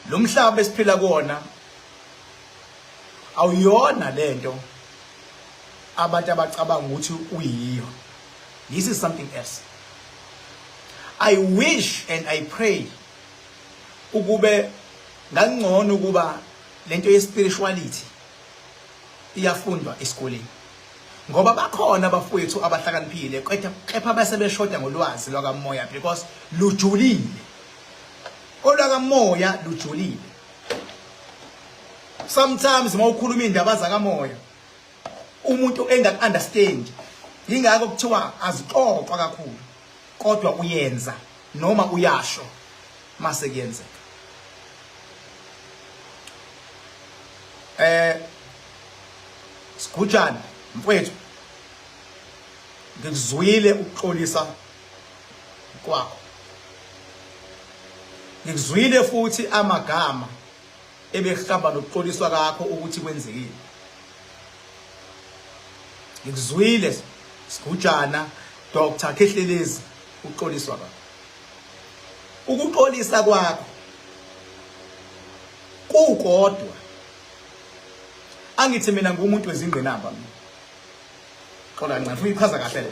Lo mhlaba esiphila kuwona awuyona lento abantu abacabanga ukuthi uyiyo. This is something else. I wish and I pray ukube ngangcono ukuba lento ye spirituality iyafundwa esikoleni, ngoba bakhona abafowethu abahlakaniphile kodwa kepha bese beshoda ngolwazi lwakamoya, because lujulile olwakamoya, lujulile. Sometimes mawukhuluma indaba zakamoya umuntu engaku-understand, yingakho kuthiwa azixoxwa kakhulu, kodwa uyenza noma uyasho mase kuyenzeka. Sigujana mfowethu, ngikuzwile ukuxolisa kwakho, ngikuzwile futhi amagama ebehamba nokuxoliswa kakho ukuthi kwenzekile. Ngikuzwile, Sigujana, Dr Khehlelezi, ukuxoliswa kwakho. Ukuxolisa kwakho kukodwa, angithi mina ngumuntu wezingqinamba mina. Xola kancane, futhi ichaza kahle le.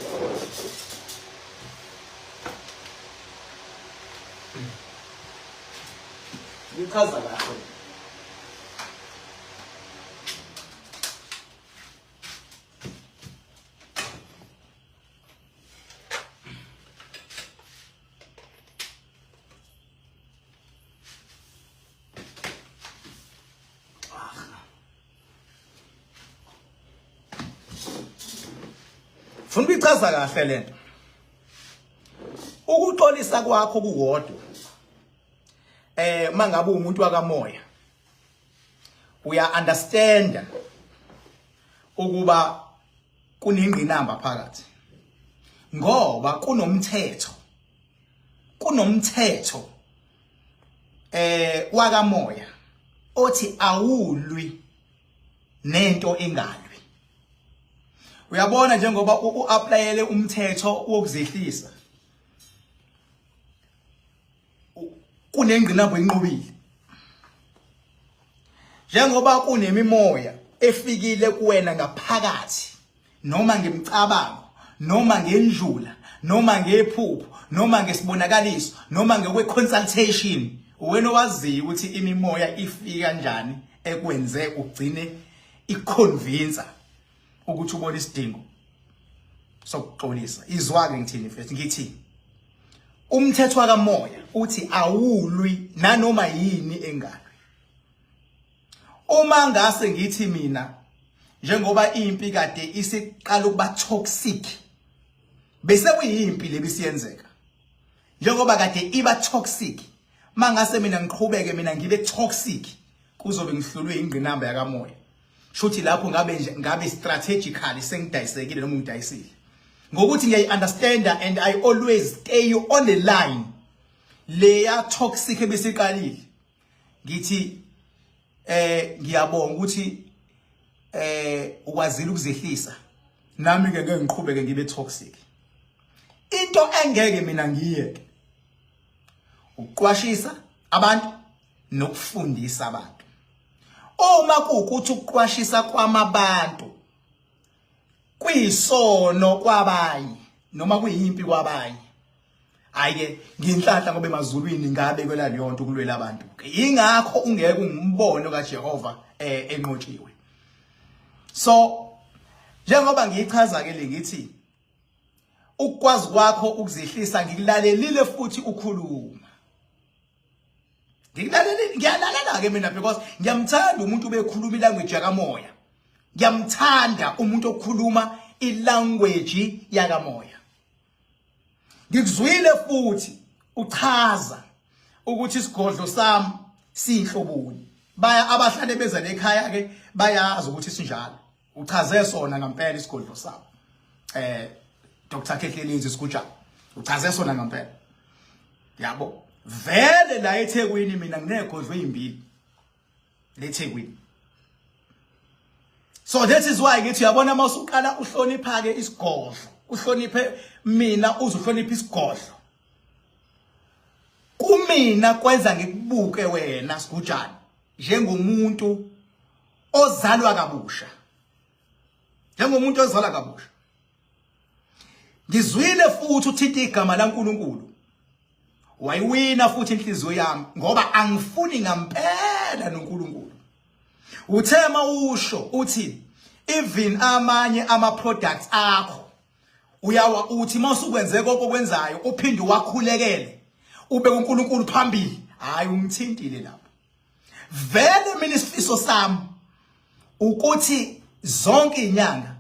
Ichaza kahle. Funa ukuyichaza kahle lento. Ukuxolisa kwakho kukodwa, mangabe umuntu wakamoya uya understand ukuba kunengqinamba phakathi, ngoba kunomthetho wakamoya othi awulwi nento engalwi. Uyabona, njengoba u-applyele umthetho wokuzehlisa, kunengqinamba oyinqobile, njengoba kunemimoya efikile kuwena ngaphakathi, noma ngemicabango, noma ngendlula, noma ngephupho, noma ngesibonakaliso, noma ngokwe-consultation. Uwena owaziyo ukuthi imimoya ifika kanjani ekwenze ugcine iconvince ukuthi ubone isidingo sokuxolisa. Izwa-ke ngithini mfethu, ngithi umthetho wakamoya uthi awulwi nanoma yini engalwi. Uma ngase ngithi mina, njengoba impi kade isiqala ukuba toxic, bese kuyimpi lebisiyenzeka, njengoba kade iba toxic, mangase mina ngiqhubeke mina ngibe toxic, kuzobe ngihlulwe ingqinamba yakamoya. Shuthi lapho ngabe nje ngabe strategically sengidayisekile noma ngidayisile, ngokuthi ngiyayi-understanda and I always stay on the line leya toxic ebisiqalile. Ngithi ngiyabonga ukuthi ukwazile ukuzehlisa, nami ke ngeke ngiqhubeke ngibe toxic. Into engeke mina ngiyeke ukuqwashisa abantu nokufundisa abantu. Uma kuwukuthi ukuqwashisa kwamabantu kuyisono kwabanye noma kuyimpi kwabanye, hayi-ke nginhlanhla, ngoba emazulwini ngabe kwela leyo nto ukulwela abantu. Ingakho ungeke ungumbono kaJehova enqotshiwe. So njengoba ngiyichaza ke le, ngithi ukukwazi kwakho ukuzehlisa, ngikulalelile futhi ukhuluma, ngikulalelile, ngiyalalela ke mina, because ngiyamthanda umuntu obekhuluma ilanguage yakamoya. Ngiyamthanda umuntu okhuluma ilanguage yakamoya. Ngikuzwile futhi uchaza ukuthi isigodlo sami siyinhloboni. Baya abahlale beza lekhaya ke bayazi ukuthi sinjalo. Uchaze sona ngempela isigodlo sami, Dr Khehlelezi Siguja, uchaze sona ngempela. Yabo vele la eThekwini mina nginegodlo ezimbili leThekwini. So that is why ngithi uyabona, uma usuqala uhlonipha ke isigodlo, uhloniphe mina, uzuhlonipha isigodlo. Kumina kwenza ngikubuke wena Sigujana njengomuntu ozalwa kabusha. Njengomuntu ozalwa kabusha. Ngizwile futhi uthinta igama laNkuluNkulu. Wayiwina futhi inhliziyo yami ngoba angifuni ngampela noNkulunkulu. Uthe mawusho uthi even amanye ama products akho uyawa uthi mawusukwenze konke okwenzayo uphinde wakhulekele ube uNkulunkulu phambili. Hayi, ungithintile lapho. Vele mina isifiso sami ukuthi zonke inyanga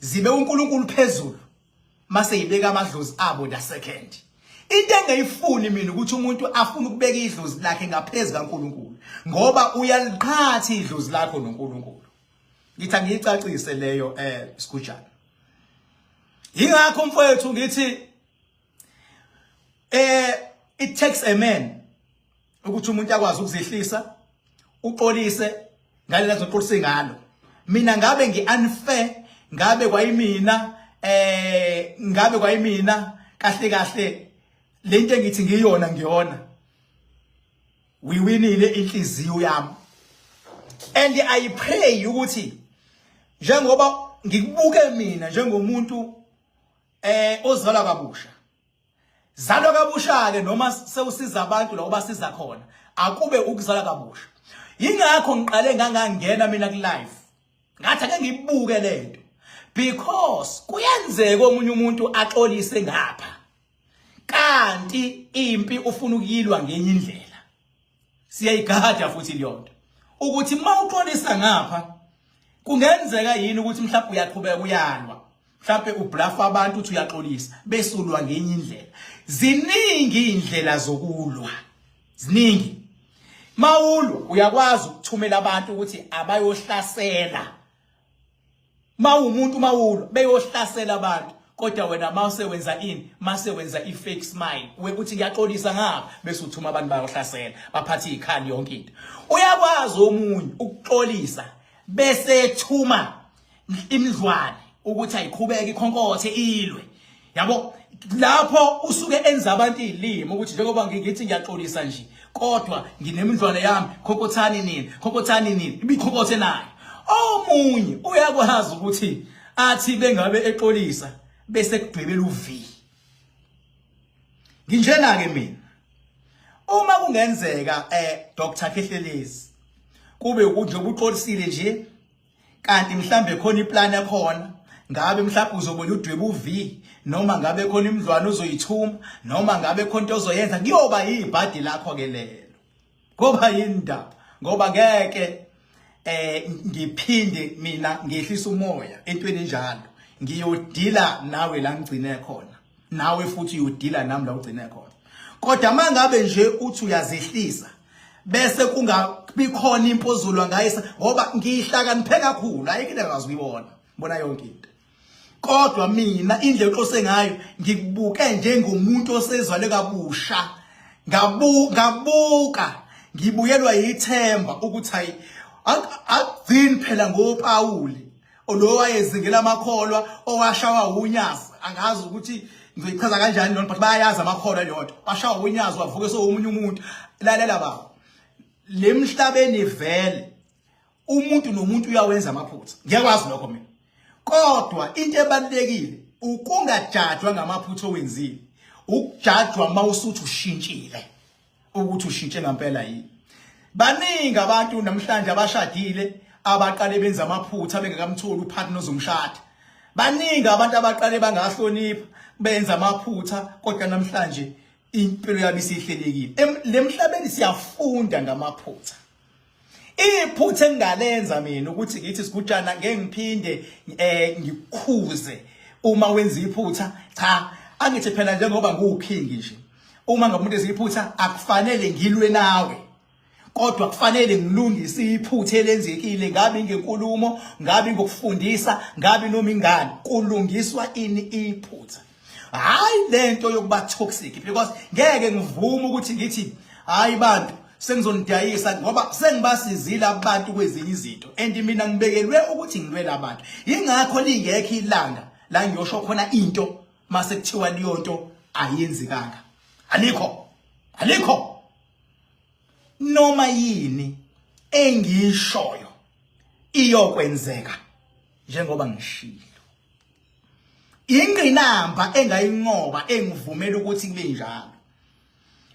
zibe uNkulunkulu phezulu mase yibeka amadlozi abo the second. Into engayifuni mina ukuthi umuntu afune ukubeka idlozi lakhe ngaphezulu kaNkulunkulu, ngoba uyaliqhatha idlozi lakho noNkulunkulu. Ngithi angiyicacise leyo sigujana. Ingakho mfowethu ngithi it takes a man ukuthi umuntu akwazi ukuzehlisa, uxolise ngale azoxolisa ngalo. Mina ngabe ngi unfair, ngabe kwayimina ngabe kwayimina kahle kahle lento engithi ngiyona ngiyona. Uyiwinile inhliziyo yami. And I pray ukuthi njengoba ngikubuke mina njengomuntu ozalwa kabusha, zalwa kabusha ke noma sewusiza abantu la obasiza khona, akube ukuzalwa kabusha. Ingakho ngiqale ngangangena mina ku live, ngathi ake ngibuke lento, because kuyenzeka omunye umuntu axolise ngapha kanti impi ufuna ukuyilwa ngenye indlela. Siyayigada futhi leyonto ukuthi uma uxolisa ngapha kungenzeka yini ukuthi mhlawumbe uyaqhubeka uyalwa, mhlawumbe ublafa abantu uthi uyaxolisa bese ulwa ngenye indlela. Ziningi indlela zokulwa, ziningi. Mawulwa uyakwazi ukuthumela abantu ukuthi abayohlasela. Mawumuntu mawulwa beyohlasela abantu, kodwa wena mase wenza ini? Mase wenza i-fake smile, we uthi ngiyaxolisa ngapha bese uthuma abantu bayohlasela, baphathe izikhali yonke into. Uyakwazi omunye ukuxolisa bese ethuma imidlwane ukuthi ayiqhubeke ikhonkothe ilwe. Yabo, lapho usuke enza abantu izilimi ukuthi njengoba ngithi ngiyaxolisa nje kodwa nginemidlwane yami, khonkothani nini, khonkothani nini, ibikhonkothe nayo. Omunye uyakwazi ukuthi athi bengabe exolisa bese kudwebela uV. Nginjena ke mina, uma kungenzeka Dr Khehlelezi kube ukuthi uxolisile nje kanti mhlambe khona iplan ekhona, ngabe mhlawumbe uzobona udweba uV, noma ngabe khona imidlwane uzoyithuma, noma ngabe khona into ozoyenza, kuyoba yibhadi lakho ke lelo. Ngoba yindaba, ngoba ngeke ngiphinde mina ngehlisa umoya entweni enjalo. Ngiyodila nawe la ngigcine khona, nawe futhi uyodila nami la ugcine khona. Kodwa mangabe nje uthi uyazehlisa bese kungabi khona impozulwa ngaye, ngoba ngihlakaniphe kakhulu, ayikho into engazi kuyibona, bona yonke into. Kodwa mina indlela oxose ngayo ngikubuke njengomuntu osezwale kabusha, ngabuka ngibuyelwa yithemba ukuthi hayi akugcini phela ngoPawuli lo wayezingela amakholwa owashawa unyazi. Angazi ukuthi ngizoyichaza kanjani lona, but bayayazi amakholwa leyo nto. Washawa unyazi wavuka sewumunye umuntu. Lalela baba, lemhlabeni vele umuntu nomuntu uyawenza amaphutha, ngiyakwazi lokho mina. Kodwa into ebalulekile ukungajajwa ngamaphutha owenzile, ukujajwa mawusuthi ushintshile, ukuthi ushintshe ngempela yini. Baningi abantu namhlanje abashadile abaqale benza amaphutha bengekamtholi upartner ozomshada. Baningi abantu abaqale bangahlonipha benza amaphutha, kodwa namhlanje impilo yabo isihlelekile. Lemhlabeni siyafunda ngamaphutha. Iphutha engingalenza mina ukuthi ngithi sigujana ngeke ngiphinde ngikukhuze uma wenza iphutha. Cha, angithi phela njengoba ngiwuking nje, uma ngabe umuntu eziphutha akufanele ngilwe nawe, kodwa kufanele ngilungise iphutha elenzekile, ngabe ngenkulumo, ngabe ngokufundisa, ngabe noma ingane. Kulungiswa ini iphutha? Hayi lento yokuba toxic, because ngeke ngivume ukuthi ngithi hayi bantu sengizonidayisa, ngoba sengibasizile abantu kwezinye izinto and mina ngibekelwe ukuthi ngilwele abantu. Ingakho lingekho ilanga la ngiyosho khona into mase kuthiwa leyo nto ayenzekanga, alikho. Alikho. Noma yini engiyishoyo iyokwenzeka njengoba ngishilo. Ingqinamba engayinqoba engivumela ukuthi kube njalo.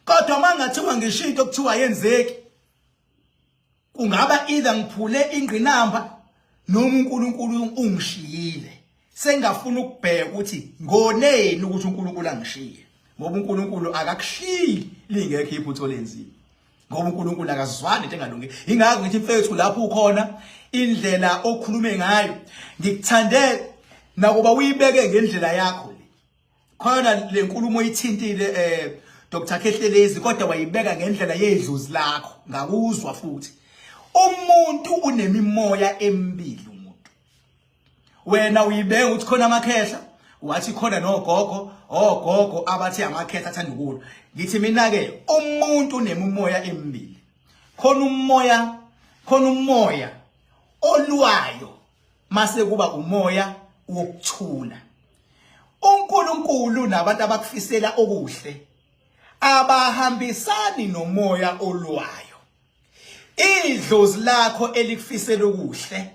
Kodwa mangathiwa ngisho into okuthiwa yenzeki, kungaba either ngiphule ingqinamba noma uNkulunkulu ungishiyile. Sengafuna ukubheka ukuthi ngoneni ukuthi uNkulunkulu angishiye, ngoba uNkulunkulu akakushiyi lingekho iphutha olenziwe, ngoba uNkulunkulu akazwani into engalungile. Ingakho ngithi mfethu, lapho ukhona, indlela okhulume ngayo ngikuthande, nakuba uyibeke ngendlela yakho le. Khona le nkulumo ithintile Dr Khehlelezi, kodwa wayibeka ngendlela yedlozi lakho, ngakuzwa futhi. Umuntu unemimoya emibili umuntu. Wena uyibeka ukuthi khona amakhehla, wathi khona nogogo, ogogo abathi amakhehla athanda ukulwa. Ngithi mina ke, umuntu unemimoya emibili. Khona umoya olwayo, mase kuba umoya wokuthula. uNkulunkulu nabantu abakufisela okuhle abahambisani nomoya olwayo. Idlozi lakho elikufisela okuhle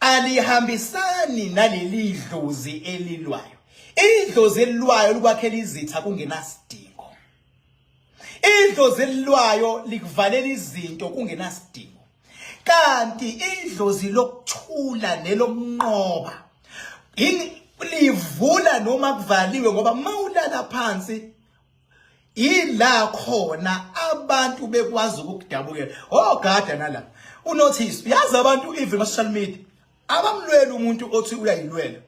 alihambisani naleli dlozi elilwayo. Idlozi elilwayo likwakhela izitha kungenasidingo. Idlozi elilwayo likuvalela izinto kungenasidingo. Kanti idlozi lokuthula nelomnqoba livula noma kuvaliwe, ngoba mawulala phansi ila khona abantu bekwazi ukukudabukela. Ogada nala unotice, uyazi, abantu even ma social media abamlwela umuntu othi uyayilwela,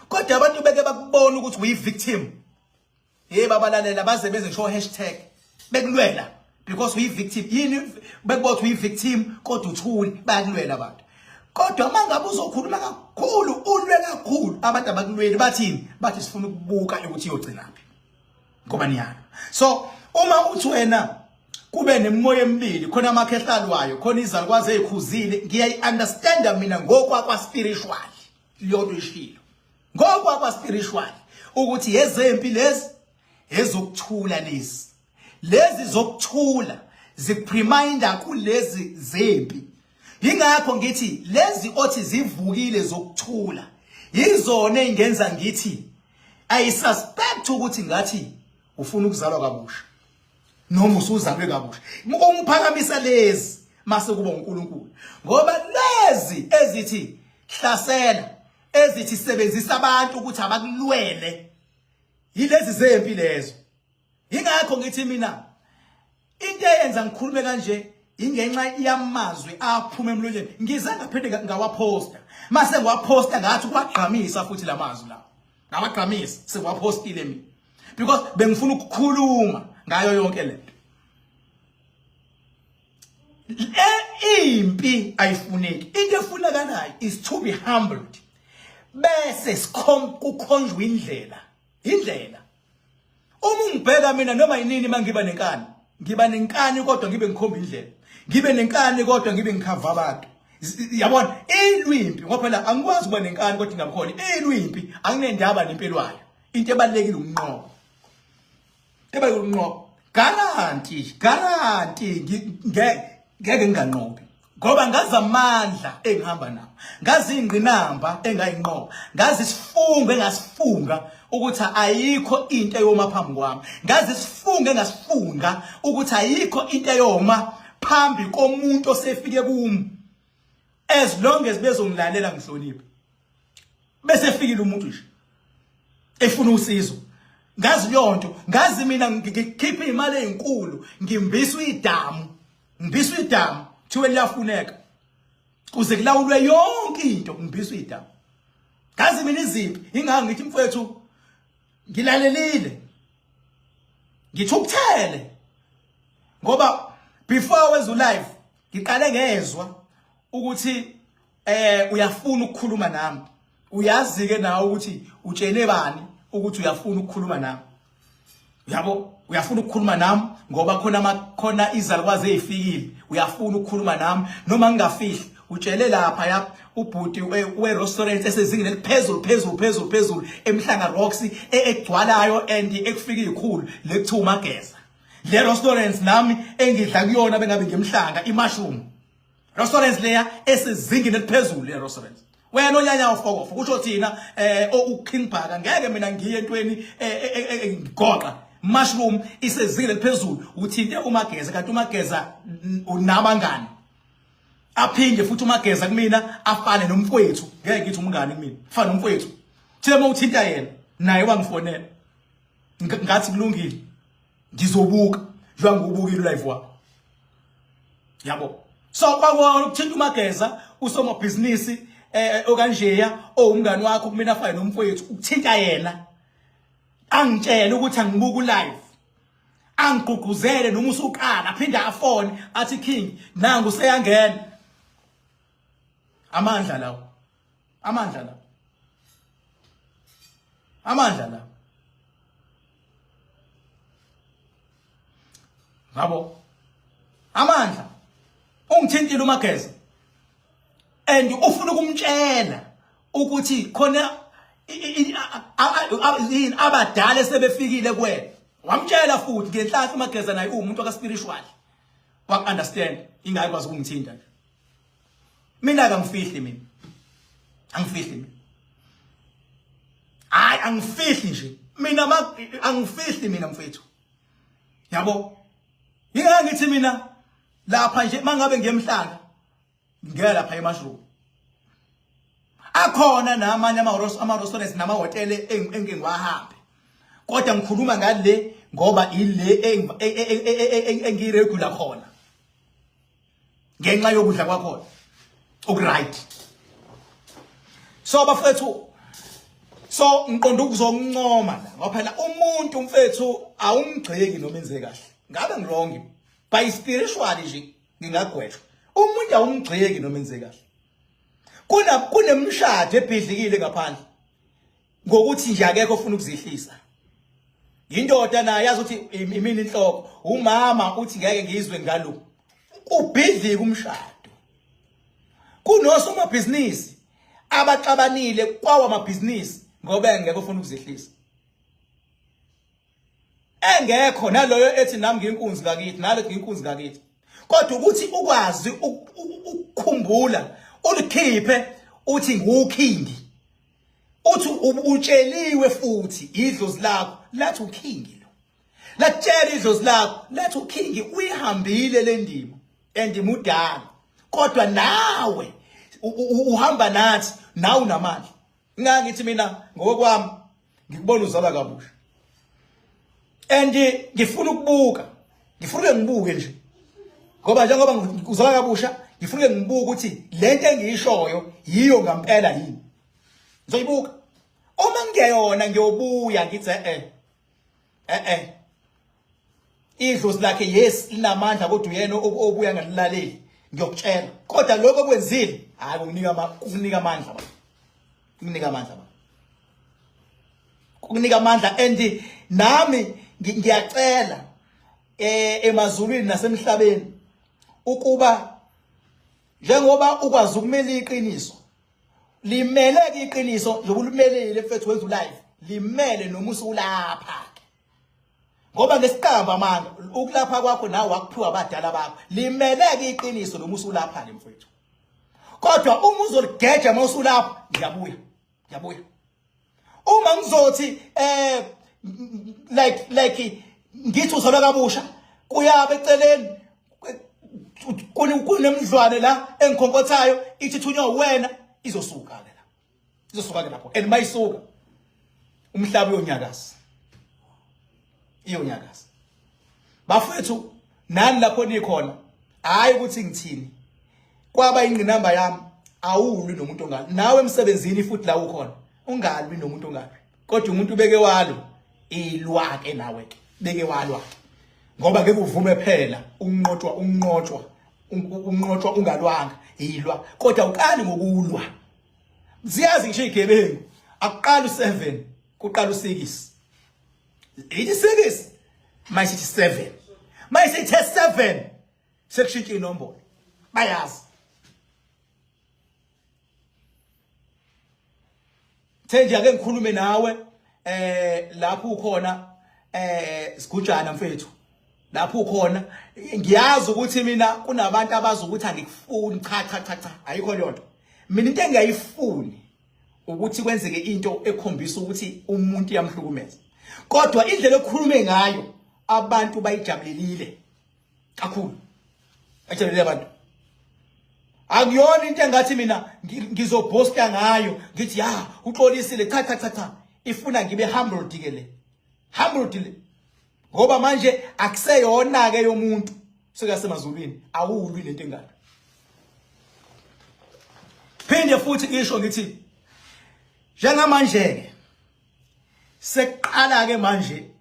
kodwa abantu beke bakubona ukuthi uyi victim. Hey, babalalela baze benze ngisho hashtag bekulwela because uyi victim. Yini bekubona uyi victim kodwa uthuli? Bayakulwela abantu. Kodwa mangabe uzokhuluma kakhulu, ulwe kakhulu, abantu abakulweli. Bathini? Bathi sifuna ukubuka ukuthi iyogcinaphi, ngoba niyalo. So uma uthi wena kube nemimoya emibili, khona amakhehla alwayo, khona izalukwazi ezikhuzile, ngiyayi-understanda mina ngokwakwa spiritual leyonto ishilo, ngokwakwa spiritual ukuthi yezempi lezi, ezokuthula lezi. Lezi zokuthula zikureminder kulezi zempi. Ingakho ngithi lezi othi zivukile zokuthula yizona engenza ngithi I suspect ukuthi ngathi ufuna ukuzalwa kabusha noma usuzalwe kabusha. Umphakamisa lezi mase kuba uNkulunkulu, ngoba lezi ezithi hlasela, ezithi sebenzisa abantu ukuthi abakulwele, yilezi zempi lezo. Ingakho ngithi mina into eyenza ngikhulume kanje ingenxa yamazwi aphuma emlonyeni. Ngize ngaphinde ngawaphosta, mase ngiwaphosta ngathi kwagqamisa futhi lamazwi la, ngawagqamisa sengiwaphostile mina because bengifuna ukukhuluma ngayo yonke lento. Impi ayifuneki. Into efunakalayo is to be humbled, bese sikhom kukhonjwa indlela. Indlela, uma ungibheka mina, noma yinini mangiba nenkani, ngiba nenkani kodwa ngibe ngikhomba indlela, ngibe nenkani kodwa ngibe ngikhava abantu, yabona. Ilwimpi, ngoba phela angikwazi ukuba nenkani kodwa ingakhona ilwimpi. Anginendaba nempilo yayo. Into ebalekile umnqobo, ebalekile umnqobo. Guarantee, guarantee, ngeke nginganqobi, ngoba ngazi amandla engihamba nawo, ngazi ingqinamba engayinqoba, ngazi isifungo engasifunga ukuthi ayikho into eyoma phambi kwami, ngazi isifungo engasifunga ukuthi ayikho into eyoma phambi komuntu osefike kumi, as long as bezongilalela, ngihloniphe. Bese fikile umuntu nje efuna usizo, ngazi yonto. Ngazi mina ngikhipha imali ezinkulu, ngimbiswa idamu, ngibiswa idamu, thiwe liyafuneka kuze kulawulwe yonke into. Ngibiswa idamu, ngazi mina izimpi. Ingakho ngithi mfowethu, ngilalelile, ngithukuthele, ngoba before wenza live ngiqale ngezwa ukuthi uyafuna ukukhuluma nami. Uyazi ke nawe ukuthi utshele bani ukuthi uyafuna ukukhuluma nami, yabo. Uyafuna ukukhuluma nami ngoba khona izalukwazi ezifikile. Uyafuna ukukhuluma nami noma ngingafihli, utshele lapha ya ubhuti we restaurant esezingeni eliphezulu phezulu phezulu phezulu eMhlanga Rocks, egcwalayo and ekufika izikhulu, lekuthiwa uMageza. Le restaurant nami engidla kuyona bengabe ngimhlanga imushroom. Restaurant leya esezingeni eliphezulu le restaurant. Wena onyanya ufokofo kusho thina uKing Bhaka ngeke mina ngiye entweni ngigoqa mushroom isezingeni eliphezulu uthinte uMageza kanti uMageza unabangani aphinde futhi uMageza kumina afane nomfowethu ngeke ngithi umngani kumina afane nomfowethu thina uma uthinta yena naye wangifonela ngathi kulungile ngizobuka njengoba ngubukile live wakho yabo. So kwakona ukuthinta uMageza usomabhizinisi okanjeya owumngani wakho kumina afane nomfowethu ukuthinta yena angitshele ukuthi angibuka live angigqugquzele noma usuqala aphinde afone athi king nangu seyangena. Amandla lawo, amandla lawo, amandla lawo. Ngabo amandla ungithintile uMageza and ufuna ukumtshela ukuthi khona yini abadala sebefikile kuwena. Wamtshela futhi ngenhlanhla uMageza naye uwumuntu waka spiritual waku understand ingakho kwazi ukungithinta nje. Mina akangifihli mina, angifihli mina, hayi angifihli nje mina, angifihli mina mfethu yabo. Ngeke ngithi mina lapha nje mangabe ngiyemhlanga ngeke lapha emushroom akhona namanye ama-restaurants namahhotela engike ngiwahambe, kodwa ngikhuluma ngale ngoba ile engiyiregular khona ngenxa yokudla kwakhona okuright. So bafethu, so ngiqonda ukuzoncoma la ngoba phela umuntu mfethu awumgxeki noma enze kahle. Ngabe ngiwrong by spiritually nje ngingagwetshwa. Umuntu awumgxeki noma enze kahle. Kuna kunemshado ebhidlikile ngaphandle ngokuthi nje akekho ofuna ukuzihlisa. Indoda naye yazi ukuthi imini inhloko, umama uthi ngeke ngizwe ngalo. Ubhidlika umshado. Kunosomabhizinisi abaxabanile kwawa amabhizinisi ngoba engekho ofuna ukuzehlisa. Engekho naloyo ethi nami ngiyinkunzi ngakithi, nalo ngiyinkunzi ngakithi. Kodwa ukuthi ukwazi ukukhumbula ulikhiphe uthi nguKing. Uthi utsheliwe futhi idlozi lakho lathi uKing lo. Lakutshela idlozi lakho lathi uKing uyihambile le ndima and mudala. Kodwa nawe uhamba nathi, nawe unamandla. Ngangithi mina ngokwami ngikubona uzalwa kabusha. And ngifuna ukubuka, ngifuna ngibuke nje. Ngoba njengoba uzalwa kabusha, ngifuna ngibuke ukuthi lento engiyishoyo yiyo ngempela yini. Ngizoyibuka. Uma ngiyona ngiyobuya ngithi Idlozi lakhe yes linamandla kodwa uyena obuya ngalilaleli. Ngiyokutshela. Kodwa lokho okwenzile hayi kukunika kukunika amandla baba. Kukunika amandla baba. Kukunika amandla and nami ngiyacela emazulwini nasemhlabeni ukuba njengoba ukwazi ukumela iqiniso limele ke iqiniso njengoba ulimelile mfethu wenza ulive limele noma usulapha ke ngoba ngesiqamba amanga ukulapha kwakho nawe wakuphiwa abadala bakho limele ke iqiniso noma usulapha le mfethu. Kodwa uma uzoligeja uma usulapha ngiyabuya, ngiyabuya. Uma ngizothi like ngithi uzalwa kabusha kuyabe eceleni kunemdlwane la engikhonkothayo ithi thunywa wena izosuka ke la, izosuka ke lapho and mayisuka umhlaba uyonyakaza, iyonyakaza bafethu. Nani lapho nikhona hayi ukuthi ngithini kwaba ingqinamba yami awulwi nomuntu ongalwi nawe emsebenzini futhi la ukhona ungalwi nomuntu ongalwi kodwa umuntu ubeke walo ilwa ke nawe ke beke walwa ngoba ngeke uvume phela unqotshwa unqotshwa unqotshwa ungalwanga ilwa kodwa uqali ngokulwa. Ziyazi ngisho igebengu akuqala u7 kuqala u6 ithi 6 mayisithi 7 mayisithi 7 sekushintsha inombolo bayazi. Thenji ake ngikhulume nawe lapho ukhona sigujana mfethu. Lapho ukhona ngiyazi ukuthi mina kunabantu abazi ukuthi angikufuni. Cha cha cha cha, ayikho leyo nto. Mina into engiyayifuni ukuthi kwenzeke into ekhombisa ukuthi umuntu iyamhlukumeza, kodwa indlela okhulume ngayo abantu bayijabulelile kakhulu, bajabulelile abantu. Akuyona into engathi mina ngizobhosta ngayo ngithi ya uxolisile. Cha cha cha cha, ifuna ngibe humble ke le, humble le, ngoba manje akuseyona ke yomuntu, sekasemazulwini, awulwi lento engaka. Phinde futhi ngisho ngithi njengamanje ke sekuqala ke manje,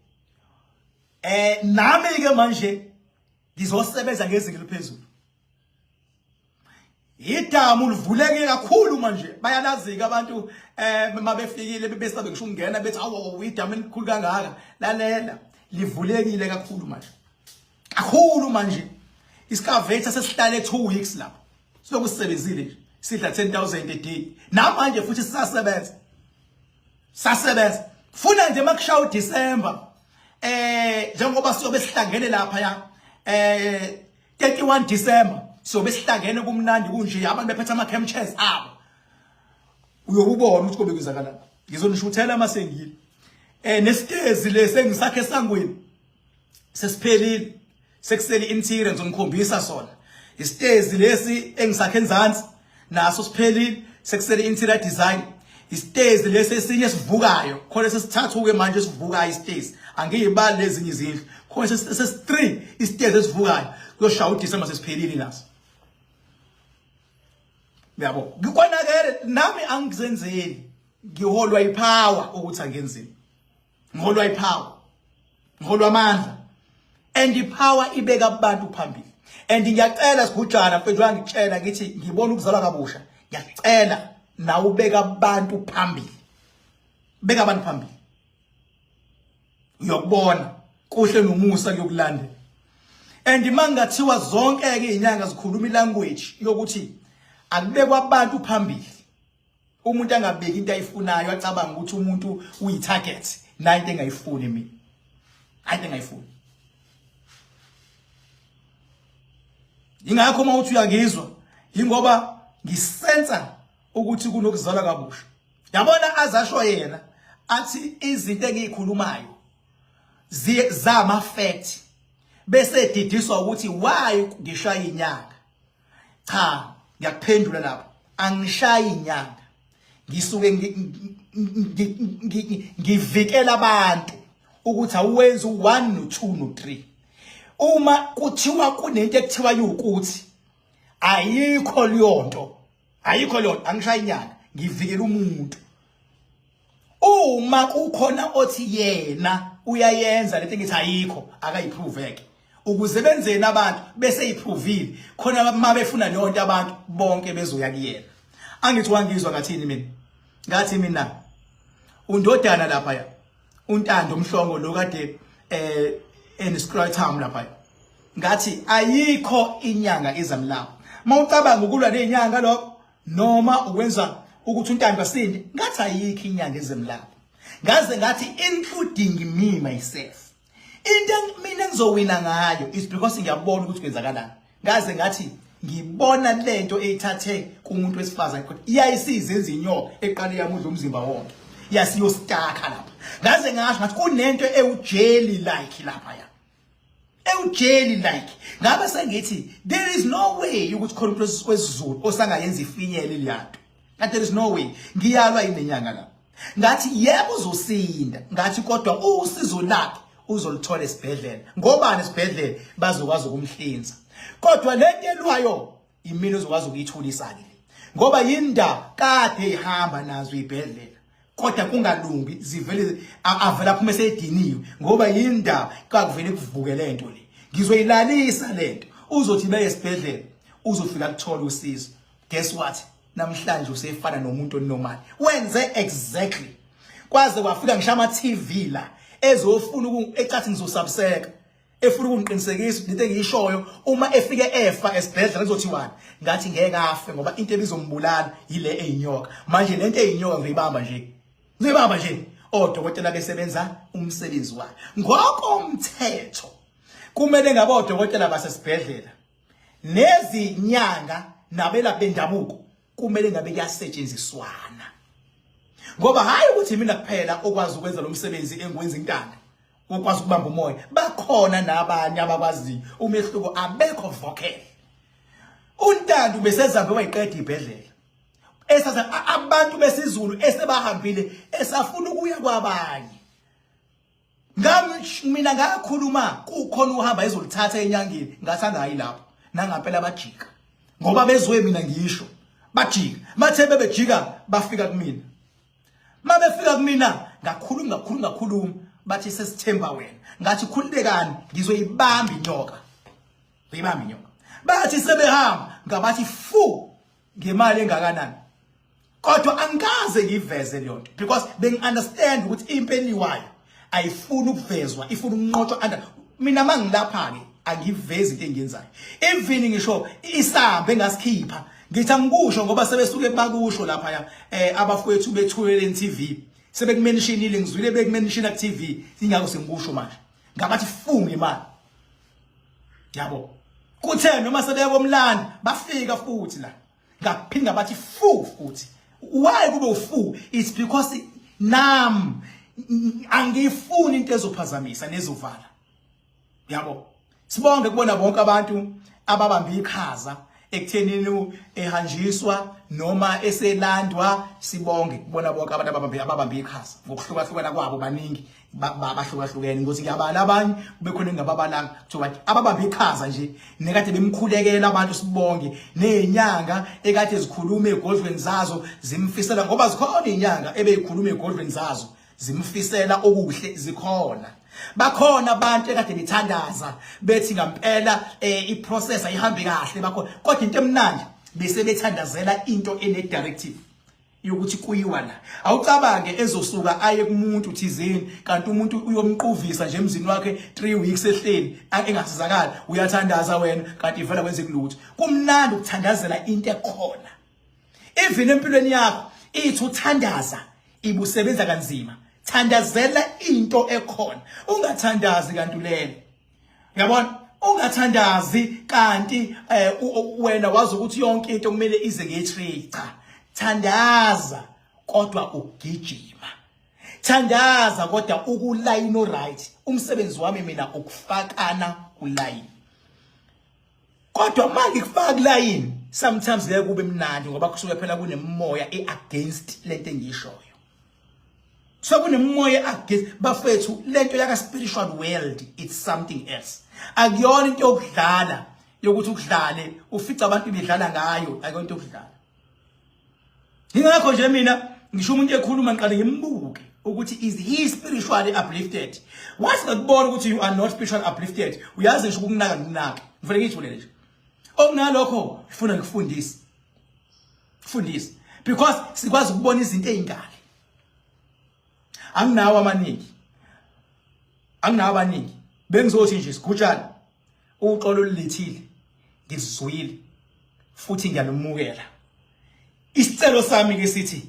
nami ke manje ngizosebenza ngezinga eliphezulu. Idamu livuleke kakhulu manje, bayalazika abantu mabefikile besabe ngisho ukungena bethi awu, idamu elikhulu kangaka. Lalela, livulekile kakhulu manje, kakhulu manje. Iskavator sesihlale 2 weeks lapho, siloku sisebenzile nje, sidla 10,000 a day. Namanje futhi sisasebenza, sasebenza. Funa nje makushaya uDecember, njengoba siyobe sihlangene lapha ya 31 December, siyobe sihlangene kumnandi kunje, abantu bephethe ama camp chairs abo, uyobubona ukuthi kobe kwenzakalani. Ngizonishuthela masengile. Nesitezi lesi engisakhe esangweni sesiphelile, sekusele interior, ngizonikhombisa sona. Isitezi lesi engisakhe enzansi naso siphelile, sekusele interior design. Isitezi lesi esinye esivukayo khona sesithathu ke manje esivukayo isitezi, angiyibali lezinye izindlu khona, sesi-3 isitezi esivukayo, kuyoshaya uDisemba sesiphelile naso. Uyabo, konakele nami angizenzeli, ngiholwa ipower ukuthi angenzini. Ngiholwa ipower, ngiholwa amandla, and ipower ibeka abantu phambili. And ngiyacela sigujana mfethu, ngitshela ngithi ngibona ukuzalwa kabusha, ngiyacela nawe ubeka abantu phambili, beka abantu phambili, uyokubona kuhle nomusa kuyokulandela. And mangathiwa zonke ke izinyanga zikhuluma ilanguage yokuthi akubekwa abantu phambili, umuntu angabeki into ayifunayo, acabanga ukuthi umuntu uyi-target, nayo into engayifuni mina, hayi, into engayifuni. Ingakho uma uthi uyangizwa, ingoba ngisensa ukuthi kunokuzalwa kabusha. Yabona, azasho yena athi izinto engiyikhulumayo zama fact, bese didiswa ukuthi why ngishaya inyanga. Cha, ngiyakuphendula lapho, angishayi inyanga, ngisuke ngivikela abantu ukuthi awuwenzi u1 no2 no3. Uma kuthiwa kunento ekuthiwa yukuthi ayikho leyo nto, ayikho leyo nto. Angishayi inyanga, ngivikela umuntu. Uma kukhona othi yena uyayenza lento ngithi ayikho, akayiprove ke ukuze benzeni abantu bese iprovile khona uma befuna leyo nto abantu bonke bezoya kuyena. Angithi wangizwa ngathini mina? Ngathi mina undodana lapha ya uNtando Mhlongo lo kade enescrotum lapha, ngathi ayikho inyanga ezamlapha. Mawucabanga ukulwa nezinyanga lokho noma ukwenza ukuthi uNtando asinde, ngathi ayikho inyanga ezemlapha. Ngaze ngathi including me myself. Into mina engizowina ngayo is because ngiyabona ukuthi kwenzakalani. Ngaze ngathi ngibona lento eyithathe kumuntu wesifazane kodwa iyayisiza izinyoka eqale yamudla umzimba wonke, yasiyostaka lapha. Ngaze ngasho ngathi kunento ewujelly like lapha ya, ewujelly like. Ngabe sengithi there is no way ukuthi khona umuntu wesiZulu osangayenza ifinyele leyanto. Ngathi there is no way ngiyalwa inenyanga la. Ngathi yebo uzosinda, ngathi kodwa usizo lakhe uzoluthola esibhedlela, ngobani esibhedlela bazokwazi ukumhlinza, kodwa lento elwayo imina ozokwazi ukuyithulisa ke, ngoba yinda kade ihamba nazo ibhedlela kodwa kungalungi, zivele avela aphume seyidiniwe, ngoba yindaba kakuvele kuvuke lento le. Ngizoyilalisa lento, uzothi beye esibhedlela, uzofika kuthola usizo. Guess what, namhlanje usefana nomuntu onormal, wenze exactly. Kwaze kwafika ngisho ama TV la ezofuna ecathi ngizosabuseka, efuna ukungiqinisekisa into engiyishoyo. Uma efike efa esibhedlela kuzothiwani? Ngathi ngeke afe, ngoba into ebizombulala yile eyinyoka. Manje lento eyinyoka ngizoyibamba nje, ngizoyibamba nje. Odokotela besebenza umsebenzi wakhe ngokomthetho. Kumele ngabe odokotela basesibhedlela nezinyanga nabelaphi bendabuko kumele ngabe kuyasetshenziswana. Ngoba hayi ukuthi mina kuphela okwazi ukwenza lo msebenzi engiwenza intanda. Ukwazi ukubamba umoya. Bakhona nabanye abakwaziyo. Umehluko abekho vocal. UNtando ubesezambe wayiqeda ibhedlela. Esaza abantu besiZulu esebahambile esafuna ukuya kwabanye. Ngami mina ngakhuluma kukhona uhamba ezolithatha enyangeni ngathi angayi lapho nangampela bajika ngoba bezwe mina ngisho bajika bathe bebejika bafika kumina mabefika kumina ngakhuluma ngakhuluma ngakhuluma bathi sesithemba wena ngathi khululekani ngizoyibamba inyoka ngiyibamba inyoka bathi sebehamba ngabathi fu ngemali engakanani kodwa angikaze ngiveze leyo nto because bengi-understand ukuthi impi eliwayo ayifuni ukuvezwa, ifuna ukunqotshwa under. Mina mangilapha ke angivezi into engiyenzayo, even ngisho isambe engasikhipha ngithi angikusho ngoba sebesuke bakusho lapha ya abafowethu bethuleleni TV sebekumenishinile, ngizwile bekumenishina ku TV, ingakho sengikusho manje ngabathi funga imali yabo. Kuthe noma sebeya komlando bafika futhi la ngaphinda bathi fu futhi. Why kube ufu? It's because nam angifuni into ezophazamisa nezovala yabo. Sibonge kubona bonke abantu ababamba iqhaza ekuthenini ehanjiswa noma eselandwa. Sibonge kubona bonke abantu ababamba iqhaza ngokuhlukahlukana kwabo, baningi bahlukahlukene ngokuthi ngiyabala abanye kube khona engingababalanga kuthiwa ababamba iqhaza nje nekade bemkhulekela abantu. Sibonge nezinyanga ekade zikhuluma egodlweni zazo zimfisela, ngoba zikhona izinyanga ebeyikhuluma egodlweni zazo zimfisela okuhle, zikhona. Bakhona abantu ekade bethandaza bethi ngampela iprocess ayihambi kahle, bakhona. Kodwa into emnandi bese bethandazela into ene directive yokuthi kuyiwa la. Awucabange ezosuka aye kumuntu thizeni kanti umuntu uyomquvisa nje emzini wakhe 3 weeks ehleli engasizakali, uyathandaza wena kanti ivela kwenze kulutho. Kumnandi ukuthandazela into ekhona even empilweni yakho, ithi uthandaza ibusebenza kanzima. Thandazela into ekhona, ungathandazi kanti ulele. Uyabona, ungathandazi kanti wena wazi ukuthi yonke into kumele ize nge-tray. Cha, thandaza kodwa ugijima, thandaza kodwa ukulayini oright. Umsebenzi wami mina ukufakana kulayini, kodwa uma ngikufaka kulayini sometimes ngeke kube mnandi ngoba kusuke phela kunemimoya e-against lento engiyishoyo. So kunemimoya against bafethu lento yaka spiritual world, it's something else. Akuyona into yokudlala yokuthi ukudlale ufica abantu bedlala ngayo, akuyona into yokudlala. Ingakho nje mina ngisho umuntu ekhuluma ngiqale ngimbuke ukuthi is he spiritually uplifted. Once ngakubona ukuthi you are not spiritually uplifted, uyazi ngisho ukunaka nginaka ngifanele ngithulele nje. Okunalokho ngifuna ngikufundise kufundise because sikwazi ukubona izinto ezingale. Anginawo amaningi, anginawo abaningi, bengizothi nje sigujana uxolo olulethile ngizizwile futhi ngiyalumukela. Isicelo sami ke sithi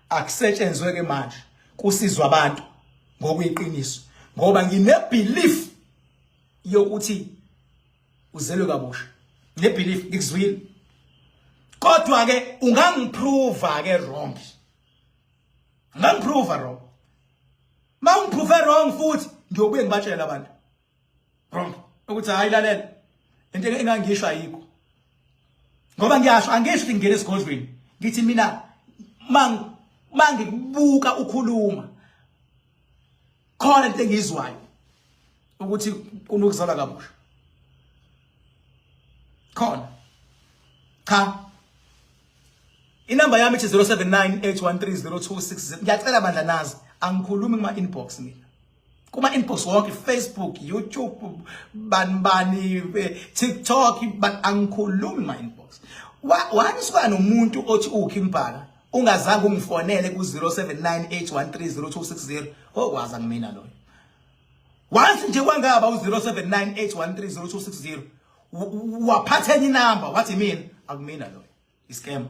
akusetshenzwe ke manje kusizwa abantu ngokuyiqiniso, ngoba ngine belief yokuthi uzelwe kabusha, ne belief ngikuzwile, kodwa ke ungangiprove ke wrong, ungangiprove wrong. Mawungiprove wrong futhi ngiyobuye ngibatshele abantu wrong ukuthi hayi lalela into engangisho ayikho, ngoba ngiyasho angisho ukuthi ngingena esigodlweni ngithi mina mangikubuka ukhuluma khona into engiyizwayo ukuthi kunokuzalwa kabusha khona. Cha, inamba yami ithi 0798130260. Ngiyacela bandla nazi angikhulumi kuma inbox mina, kuma inbox wonke, Facebook, YouTube, bani bani, TikTok, but angikhulumi ma inbox. Wani suka nomuntu othi uKing Bhaka ungazange ungifonele ku 0798130260, okwazi angimina loyo. Once nje kwangaba u-0798130260 waphatha enye inamba wathi mina, akumina loyo, iscam.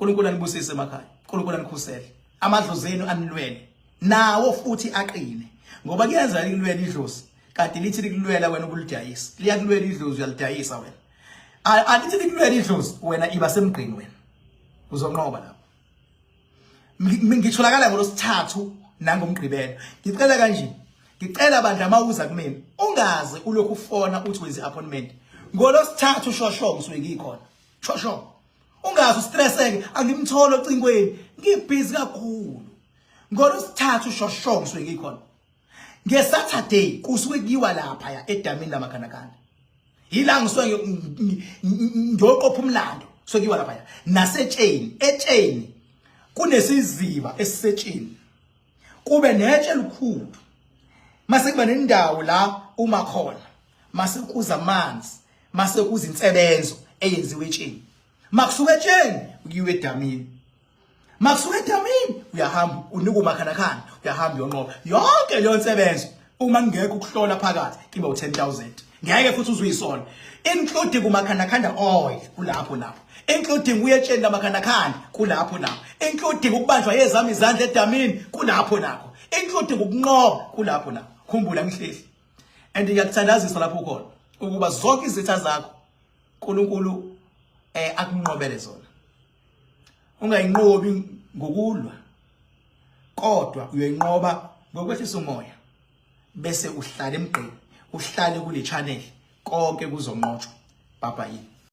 uNkulunkulu anibusise emakhaya, uNkulunkulu anikhusele, amadlozi enu anilwele nawo futhi aqine, ngoba kuyenza ikulwela idlozi. Kanti lithi likulwela wena ubulidayisa. Liyakulwela idlozi uyalidayisa wena. Alithi likulwela idlozi wena iba semgqini wena. Uzonqoba lapho. Ngitholakala ngolosithathu nangomgqibelo. Ngicela kanje. Ngicela bandla mawuza kumina ungaze ulokhu ufona uthi wenze appointment. Ngolosithathu shosho ngisuke ngikhona. Shosho. Ungaze ustresseke angimtholi ocingweni. Ngibhizi kakhulu. Ngolosithathu shosho ngisuke ngikhona. NgeSaturday kusuke kuyiwa lapha ya edamini lamakhanakanda. Yila ngisuke ngiyoqopha umlando sokuyiwa lapha ya. Nasetsheni, etsheni kunesiziba esisetsheni. Kube netshe elikhulu. Mase kuba nendawo la uma khona. Mase kuza amanzi, mase kuza insebenzo eyenziwe etsheni. Makusuka etsheni kuyiwe edamini. Makusuka edamini uyahamba unika umakhanakhana uyahamba uyonqoba yonke leyo nsebenzo uma kungekho ukuhlola phakathi kiba u10000 ngeke futhi uzuyisona including umakhanakhanda oil kulapho lapho including uyetsheni lamakhandakhanda kulapho lapho including ukubanjwa yezami izandla edamini kulapho lapho including ukunqoba kulapho lapho khumbula ngihlehli and ngiyakuthandazisa lapho ukhona ukuba zonke izitha zakho uNkulunkulu eh akunqobele zona Ungayinqobi ngokulwa kodwa uyoyinqoba ngokwehlisa umoya bese uhlala emgqeni uhlale kule channel konke kuzonqotshwa. Bye bye.